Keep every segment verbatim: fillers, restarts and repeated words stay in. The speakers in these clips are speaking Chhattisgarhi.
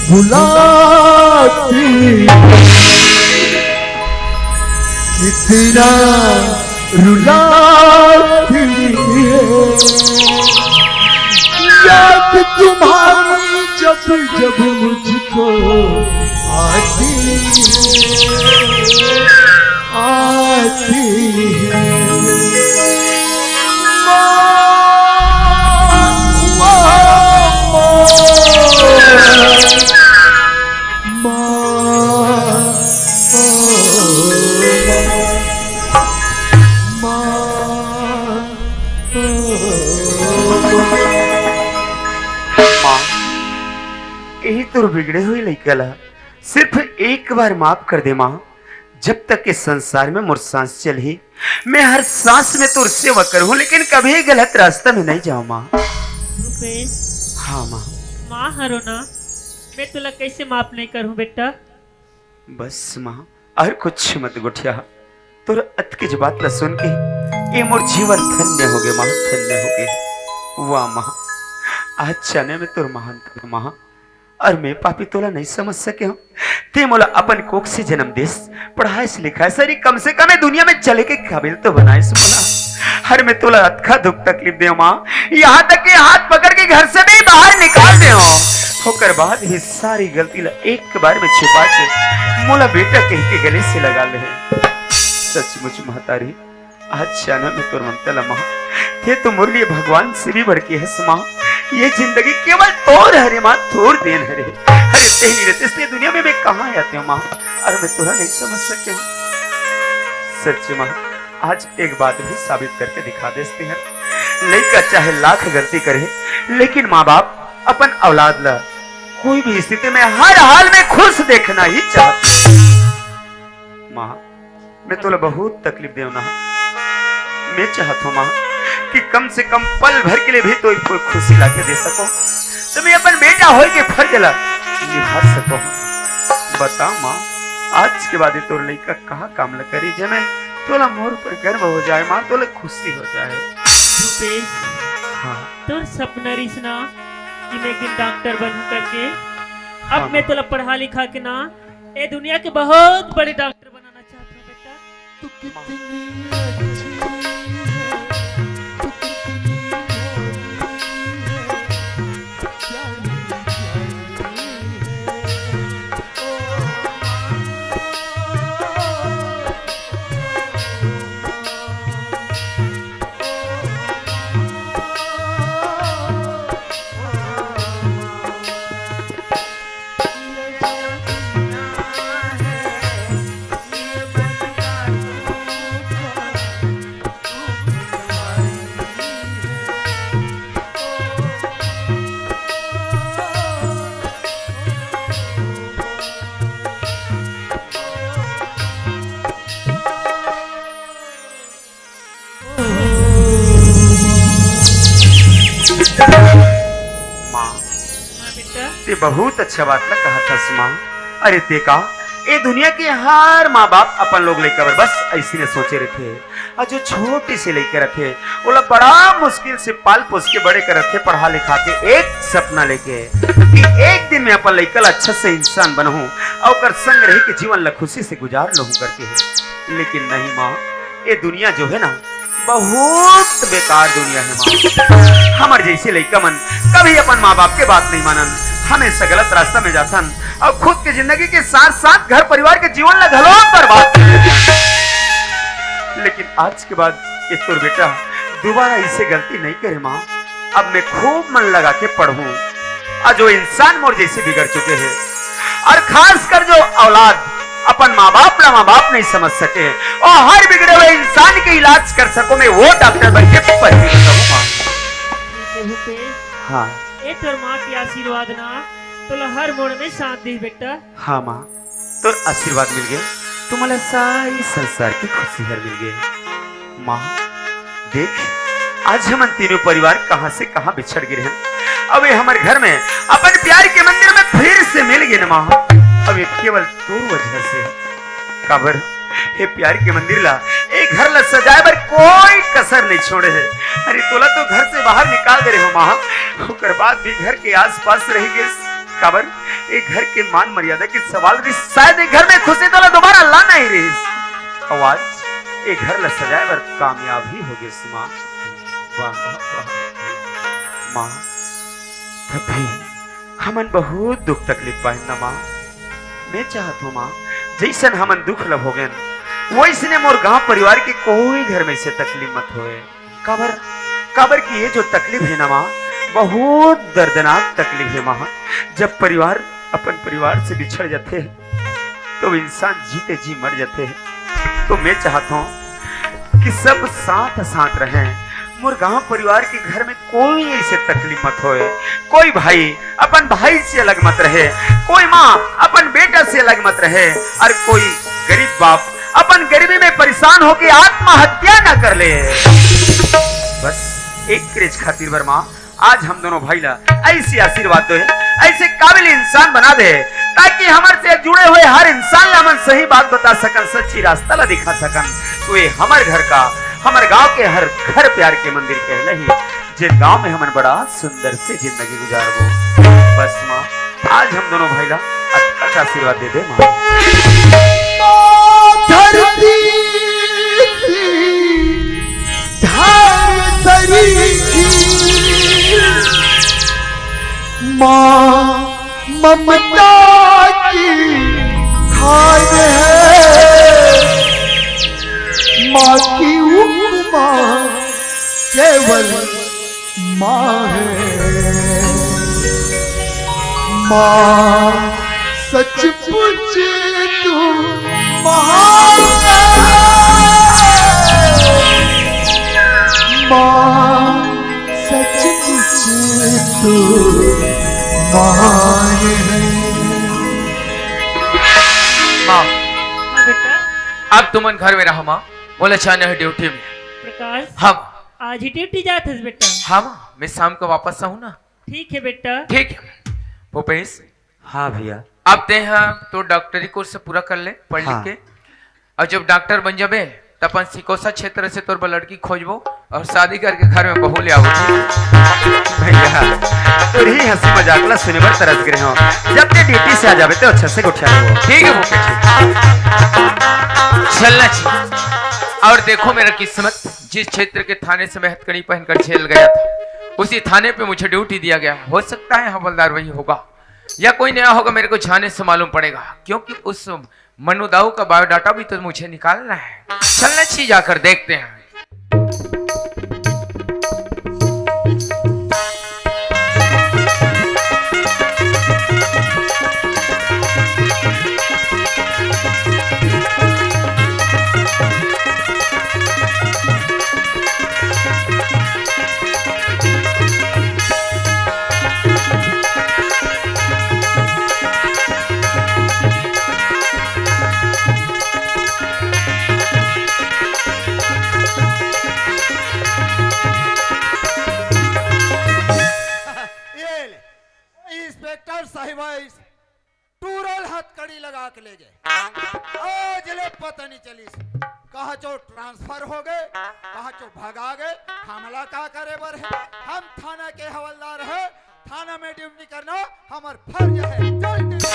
बुलाती, कितना रुलाती है। याद तुम्हारी जब जब मुझको आती है, आती है। माँ, माँ, माँ, माँ, ओ माँ, माँ, ओ माँ। माँ, यही तोर बिगड़े हुए लइका ला सिर्फ एक बार माफ कर दे माँ। जब तक इस संसार में मोर सांस चलही, मैं हर सांस में तोर सेवा करूँ, लेकिन कभी गलत रास्ता में नहीं जाऊँ माँ। भूपेश। हाँ माँ। माँ हरो ना, मैं तुला कैसे माफ नहीं करूँ बेटा? बस माँ, और कुछ मत गोठिया। तोर अतकेच बात ला सुन के ये मोर जीवन धन्य हो गए माँ, धन्य हो गए। वाह माँ, आज जाने मैं तोर महानता माँ। और मैं पापी तोला नहीं समझ सके हूँ। ते मोला अपन कोख से जन्म देस, पढ़ाइस लिखाइस, अरे कम से कम ये दुनिया में चले के काबिल तो बनाइस माँ। हर मैं तोला अतका दुख तकलीफ दे माँ, यहाँ तक कि हाथ पकड़ के घर से भी बाहर निकाल दे हूँ। ओकर बाद भी सारी गलती ला एक बार में छिपा के मोला बेटा कह के गले से लगा ले। सचमुच महतारी, आज जाना मैं तोर ममता ला माँ, ते तो मोर लिए भगवान से भी बढ़ के हस माँ। ये जिंदगी केवल तोर हरे माँ, तोर देन हरे। अरे ते नहीं रहते इस दुनिया में मैं कहाँ आते हूँ माँ? अरे मैं तोरा नहीं समझ सके हूँ। सच माँ, आज एक बात भी साबित करके दिखा देते हैं। लइका चाहे लाख गलती करे, लेकिन माँ बाप अपन औलाद ला कोई भी स्थिति में हर हाल में खुश देखना ही चाहते हैं। माँ, मैं तोला बहुत तकलीफ देव ना। मैं चाहत हूँ माँ कि कम से कम पल भर के लिए भी तो कोई खुशी लाके दे सको, तो मैं अपन बेटा होय के फर्ज ला निभा सको। बता माँ, आज के बाद ये तोर लइका कहाँ काम ला करी, जे मैं तोला मोर ऊपर गर्व हो जाए माँ, तोला खुशी हो जाए। भूपेश, हाँ। तोर सपना रिस ना कि मैं एक दिन डॉक्टर बनूं करके। अब हाँ। मैं तोला पढ़ा लिखा के ना ए दुनिया के बहुत बड़े डॉक्टर बनाना चाहता हूँ बेटा। तू कितनी अच्छी है, तू कितनी भोली है, प्यारी प्यारी है। ओ माँ, ओ माँ, ओ माँ। माँ, हाँ बेटा। ते बहुत अच्छा बात ला कहा थस माँ। अरे ते का, ए दुनिया के हर माँ बाप अपन लोग लइका बर बस ऐसी ने सोचे रथे। और जो छोटे से लइका रथे, ओला बड़ा मुश्किल से पाल पोस के बड़े करथे, पढ़ा लिखा के एक सपना लेके कि एक दिन मैं अपन लइका ला अच्छा से इंसान बनहूँ और ओकर संग रह के जीवन ला खुशी से गुजार लहूँ करके। लेकिन नहीं माँ, ये दुनिया जो है ना, बहुत बेकार दुनिया है माँ। हमर जैसे लइका मन कभी अपन माँ बाप के बात नहीं मानन, हमेशा गलत रास्ता में जाथन और खुद के जिंदगी के साथ साथ घर परिवार के जीवन ला घलो बर्बाद कर देथन। लेकिन आज के बाद ये तोर बेटा दोबारा ऐसे गलती नहीं करे माँ। अब मैं खूब मन लगा के पढ़ूं। और जो इंसान मोर जैसे बिगड़ चुके हैं, और खासकर जो औलाद अपन माँ बाप ला माँ बाप नहीं समझ सके हैं, और हर बिगड़े हुए इंसान के इलाज कर सको, मैं वो डॉक्टर बन के पढ़ी बताऊँ माँ। भूपेश, हाँ। ए तोर माँ के आशीर्वाद ना तोला हर मोड़ में साथ दे बेटा। हाँ माँ, तोर आशीर्वाद मिल गए तो मोला सारी संसार की खुशी हर मिल गए। माँ, देख, आज हमन तीनों परिवार कहाँ से कहाँ बिछड़ गे रहेन। अब ये हमर घर में अपन प्यार के मंदिर में फिर से मिल गे न माँ। अब ये केवल तोर वजह से। काबर, हे प्यार के मंदिर ला, ए घर ला सजाए बर कोई कसर नहीं छोड़े है। अरे तोला तो घर से बाहर निकाल दे रहे हो माँ, ओकर बाद भी घर के आसपास रह गे। काबर, ए घर के मान मर्यादा के सवाल रहिस, शायद ए घर में खुशी तोला दोबारा लाना ही रहिस। अउ आज ए घर ला सजाए बर कामयाब ही हो गे माँ। वाह, वाह, वाह। माँ, तब भी हमन बहुत दुख तकलीफ पाइन ना माँ। मैं चाहत हूँ माँ, जैसन हमन दुख ला भोगेन, वैसने मोर गांव परिवार के कोई घर में से तकलीफ मत होए। काबर, काबर कि ये जो तकलीफ है ना माँ, बहुत दर्दनाक तकलीफ है माँ। जब परिवार अपन परिवार से बिछड़ जाते हैं, तो इंसान जीते जी मर जाते हैं। तो मैं चाहता हूँ कि सब साथ साथ रहें। मोर गांव परिवार के घर में कोई ऐसे तकलीफ मत होए। कोई भाई अपन भाई से अलग मत रहे, कोई माँ अपन बेटा से अलग मत रहे, और कोई गरीब बाप अपन गरीबी में परेशान होके आत्महत्या ना कर ले। बस एक क्रेज खातिर बर माँ, आज हम दोनों भाई ला ऐसे आशीर्वाद दे, ऐसे काबिल इंसान बना दे, ताकि हमर से जुड़े हुए हर इंसान ला हमन सही बात बता सकन, सच्ची रास्ता ला दिखा सकन। तो ये हमर घर का, हमर गांव के हर घर प्यार के मंदिर कहलही, जे गांव में हमन बड़ा सुंदर से जिंदगी गुजारबो। बस माँ, आज हम दोनों भाई ला अतका आशीर्वाद दे दे माँ। धरती धरतरी की माँ ममता की खान है, माँ की उपमा केवल माँ है। माँ सचमुच तू महान है। माँ सचमुच तू महान है। माँ, हाँ बेटा। अब तुमन घर में रहा माँ, मोला जाना है ड्यूटी में। प्रकाश, हाँ। आज ही ड्यूटी जात हस बेटा? हाँ माँ, मैं शाम को वापस आऊँ ना। ठीक है बेटा। ठीक है। भूपेश, हाँ भैया। अब तें ह तो डॉक्टरी कोर्स पूरा कर ले, पढ़ लिख हाँ। के, और जब डॉक्टर बन जाबे, त अपन सिकोसा क्षेत्र से तोर बर लड़की खोजबो और शादी करके घर में बहू ले आबो। भैया, तोर ही हंसी मजाक ला सुने बर तरस गए हो। जब तें ड्यूटी से आ जाबे, तो अच्छा से गोठिया लेबो। ठीक है भूपेश, चलना चाहिए। और देखो मेरा किस्मत, जिस क्षेत्र के थाने से मैं हथकड़ी पहनकर जेल गया था, उसी थाने पे मुझे ड्यूटी दिया गया। हो सकता है हवलदार वही होगा या कोई नया होगा, मेरे को जाने से मालूम पड़ेगा, क्योंकि उस मनु दाऊ का बायोडाटा भी तो मुझे निकालना है। चलना चाहिए, जाकर देखते हैं। ये ले, इंस्पेक्टर साहिबा इस टूरल हथकड़ी लगा के ले गए। आज ले पता नहीं चलिस, कहाँ चो ट्रांसफर हो गए, कहाँ चो भगा गए, हमला का करे बर है। हम थाना के हवलदार है, थाना में ड्यूटी करना हमर फर्ज है। चल ड्यूटी।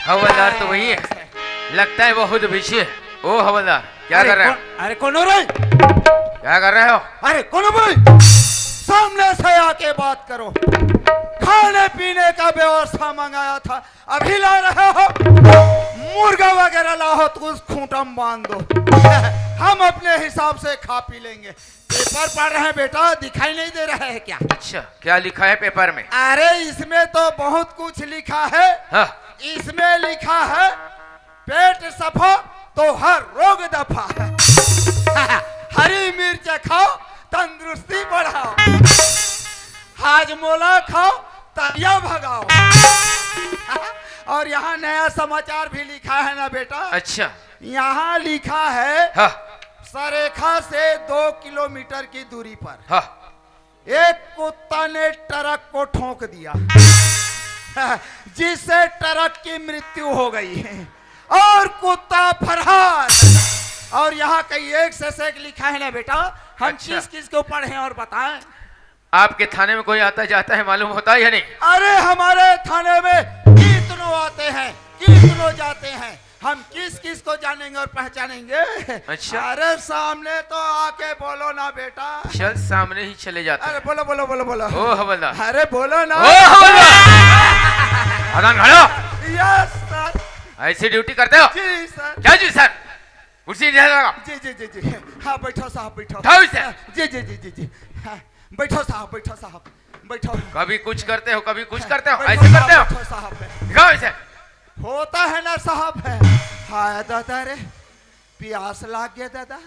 हवलदार तो वही है, लगता है बहुत बिजी है। ओ हवलदार, क्या अरे कर रहे हो? कौन, अरे कौन हो रे? क्या कर रहे हो? अरे कौन हो भाई? सामने से आके बात करो। खाने पीने का व्यवस्था मंगाया था, अभी ला रहे हो? मुर्गा वगैरह लाओ तो उस खूंटा में बांध दो। हम अपने हिसाब से खा पी लेंगे। पेपर पढ़ रहे हैं बेटा, दिखाई नहीं दे रहा है क्या? अच्छा, क्या लिखा है पेपर में? अरे इसमें तो बहुत कुछ लिखा है। हाँ। इसमें लिखा है, पेट सफा तो हर रोग दफा। हरी मिर्च खाओ, तंदुरुस्ती बढ़ाओ। हाजमोला खाओ, तलिया भगाओ। और यहाँ नया समाचार भी लिखा है ना बेटा। अच्छा। यहाँ लिखा है, हाँ। सरेखा से दो किलोमीटर की दूरी पर हाँ। एक कुत्ता ने ट्रक को ठोंक दिया, जिससे ट्रक की मृत्यु हो गई है और कुत्ता फरार। और यहाँ कहीं एक से एक लिखा है ना बेटा, हम अच्छा। किस किस को पढ़ें और बताएं? आपके थाने में कोई आता जाता है, मालूम होता है या नहीं? अरे, हमारे थाने में कितनों आते हैं, कितनों जाते हैं, हम किस किस को जानेंगे और पहचानेंगे? अच्छा। अरे, सामने तो आके बोलो ना बेटा। चल, सामने ही चले जाते अरे, हैं। बोलो, बोलो, बोलो, बोलो। ओ हवलदार। अरे, बोलो ना। ओ हवलदार। अदान खड़ा। Yes sir. ऐसी ड्यूटी करते हो? जी सर। क्या जी सर? कुर्सी नहीं लगा। जी जी जी जी। हाँ, बैठो साहब, बैठो। उठाओ इसे। जी जी जी जी जी। हाँ, बैठो साहब, बैठो साहब, बैठो। कभी कुछ करते हो, कभी कुछ करते हो, बैठो ऐसे साहब, करते हो। बैठो साहब। दिखाओ इसे। होता है ना साहब। हाय दादा रे, प्यास लाग गया दादा।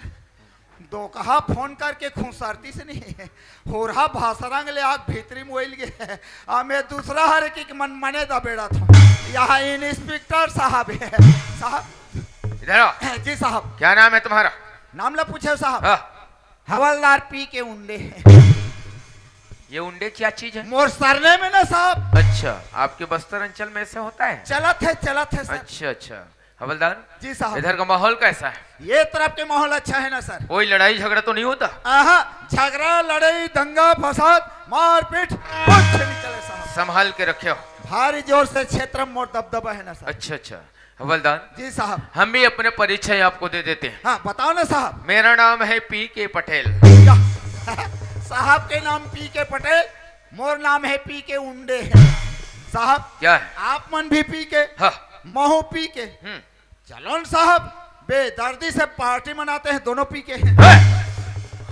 दो कहा फोन करके खुसरती से नहीं, होरहा भाषा रंग ले आग भीतरी मोइल गए। हमें दूसरा हर एक मन मने दबेड़ा था। यहाँ इंस्पेक्टर साहब है। साहब। इधर आओ। जी साहब। क्या नाम है तुम्हारा? नाम ला पूछे साहब। हाँ। हवलदार पी के उंडे। ये उंडे क्या चीज है? मोर सरनेम है ना साहब। अच्छा, आपके बस्तर अंचल में ऐसे होता है? चलत है, चलत है सर। अच्छा अच्छा। हवलदार, जी साहब। इधर का माहौल कैसा है? ये तरफ के माहौल अच्छा है ना सर? कोई लड़ाई झगड़ा तो नहीं होता? आहा, झगड़ा, लड़ाई, दंगा, फसाद, मारपीट कुछ नहीं चले साहब। संभाल के रखे हो। भारी जोर से क्षेत्र में मोर दबदबा है ना सर? अच्छा अच्छा। हवलदार, जी साहब। हम भी अपने परिचय आपको दे देते हैं। हाँ, बताओ ना साहब। मेरा नाम है पी के पटेल। क्या? साहब के नाम पी के पटेल, मोर नाम है पी के उंडे है। साहब, क्या है? आप मन भी पी के, हाँ। महू पी के। हम्म। चलो न साहब, बेदर्दी से पार्टी मनाते हैं दोनों पी के। है?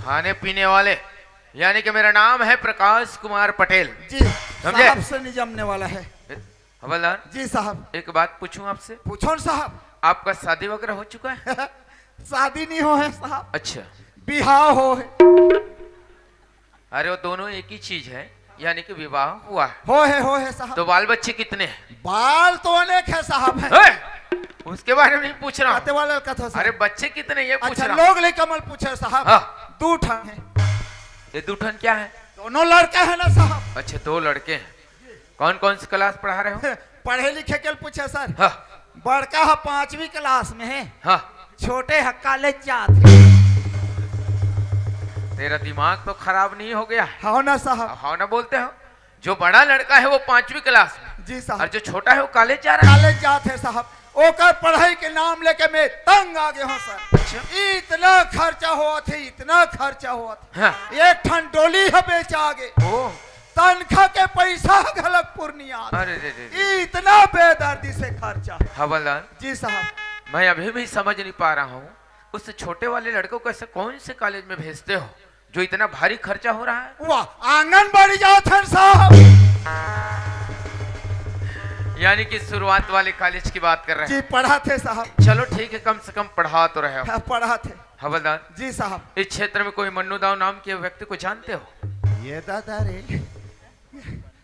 खाने पीने वाले, यानी कि मेरा नाम है प्रकाश कुमार पटेल। जी। समझे? साहब से नहीं जमने वाला है। हवलदार, जी साहब। एक बात पूछूं आपसे? पूछो न साहब। आपका शादी वगैरह हो चुका है? शादी नहीं हो है साहब, अच्छा। बिहाव हो है। अरे, वो दोनों एक ही चीज है, यानी कि विवाह हुआ है। हो है, हो है साहब। तो बाल बच्चे कितने हैं? बाल तो अनेक है साहब है। ए, उसके बारे में नहीं पूछ रहा हूँ। आते वाला का था साहब। अरे, बच्चे कितने, ये पूछ अच्छा, रहा हूँ। लोग ले कमल पूछे साहब। हाँ। दू ठन है। ये दू ठन क्या है? दोनों लड़का है ना साहब। अच्छा, दो लड़के हैं। कौन कौन सी क्लास पढ़ा रहे हो? पढ़े लिखे के पूछे सर। हाँ। बड़का है पांचवी क्लास में है, हाँ। छोटे है कॉलेज जात है। तेरा दिमाग तो खराब नहीं हो गया? हो ना साहब। हाँ ना बोलते हो। जो बड़ा लड़का है वो पांचवी क्लास में, जी साहब। और जो छोटा है वो कॉलेज जा रहा है। कॉलेज जात है साहब। ओकर पढ़ाई के नाम लेके मैं तंग आ गए हूँ सर। अच्छा। इतना खर्चा हुआ थे, इतना खर्चा हुआ था। हाँ। एक ठन डोली है बेचा आगे, ओ। तनखा के पैसा घलक पूर्णिया। अरे रे रे रे। इतना बेदर्दी से खर्चा। हवलदार, जी साहब। मैं अभी भी समझ नहीं पा रहा हूँ, उस छोटे वाले लड़कों को ऐसे कौन से कॉलेज में भेजते हो जो इतना भारी खर्चा हो रहा है? वाह, आंगनबाड़ी जात है साहब। यानी कि शुरुआत वाले कॉलेज की बात कर रहे जी, हैं। पढ़ा थे साहब। चलो ठीक है, कम से कम पढ़ा तो रहे हो। हाँ, पढ़ा थे। हवलदार, जी साहब। इस क्षेत्र में कोई मन्नू दाव नाम के व्यक्ति को जानते हो? ये दादा रे।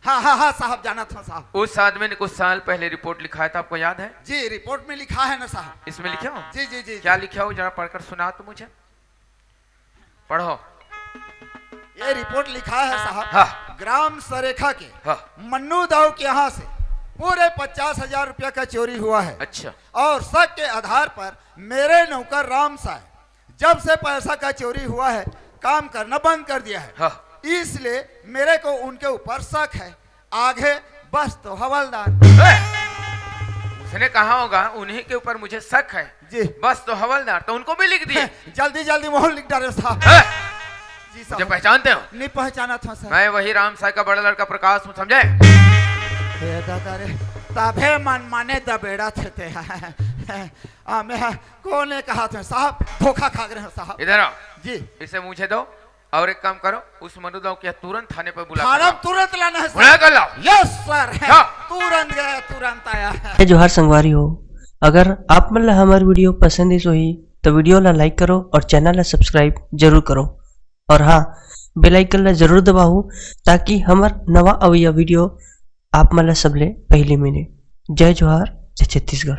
हाँ हाँ हाँ साहब, जाना था साहब। उस आदमी ने कुछ साल पहले रिपोर्ट लिखाया था, आपको याद है? जी, रिपोर्ट में लिखा है ना साहब। इसमें लिखे हो? जी जी जी। क्या लिखा हो, जरा पढ़कर सुना तो मुझे। पढ़ो। ये रिपोर्ट लिखा है साहब। हाँ। ग्राम सरेखा के हाँ। मन्नू दाऊ के यहाँ से पूरे पचास हजार रुपया का चोरी हुआ है। अच्छा। और शक के आधार पर मेरे नौकर राम साय जब से पैसा का चोरी हुआ है, काम करना बंद कर दिया है। हाँ। इसलिए मेरे को उनके ऊपर शक है। आगे बस तो हवलदार। ए, उसने कहा होगा उन्हीं के ऊपर मुझे शक है। जी। बस तो हवलदार, तो उनको भी लिख दिए। जल्दी जल्दी मोहर लिख डाले साहब। ए, जी मुझे साहब। पहचानते हो? नहीं पहचाना था सर। मैं वही राम साय का बड़ा लड़का प्रकाश हूँ, समझे? हे दादा रे, तभे मन माने दबेड़ा थे ते। हमें कौन ने कहा था साहब, धोखा खा गए हैं साहब। इधर आओ। जी। इसे मुझे दो, और एक काम करो, उस मनुदाव के तुरंत थाने पर बुला कर थाना लाओ। तुरंत लाना है बुला सर। कर लाओ। Yes sir. हाँ। तुरंत गया, तुरंत आया। जय जोहार संगवारी हो। अगर आप मन ला हमर वीडियो पसंद आइस होही, तो वीडियो ला लाइक करो और चैनल ला सब्सक्राइब जरूर करो। और हाँ, बेल आइकन ला जरूर दबाओ, ताकि हमर नवा अवइया वीडियो आप मन ला सबले पहले मिले। जय जोहार, जय छत्तीसगढ़।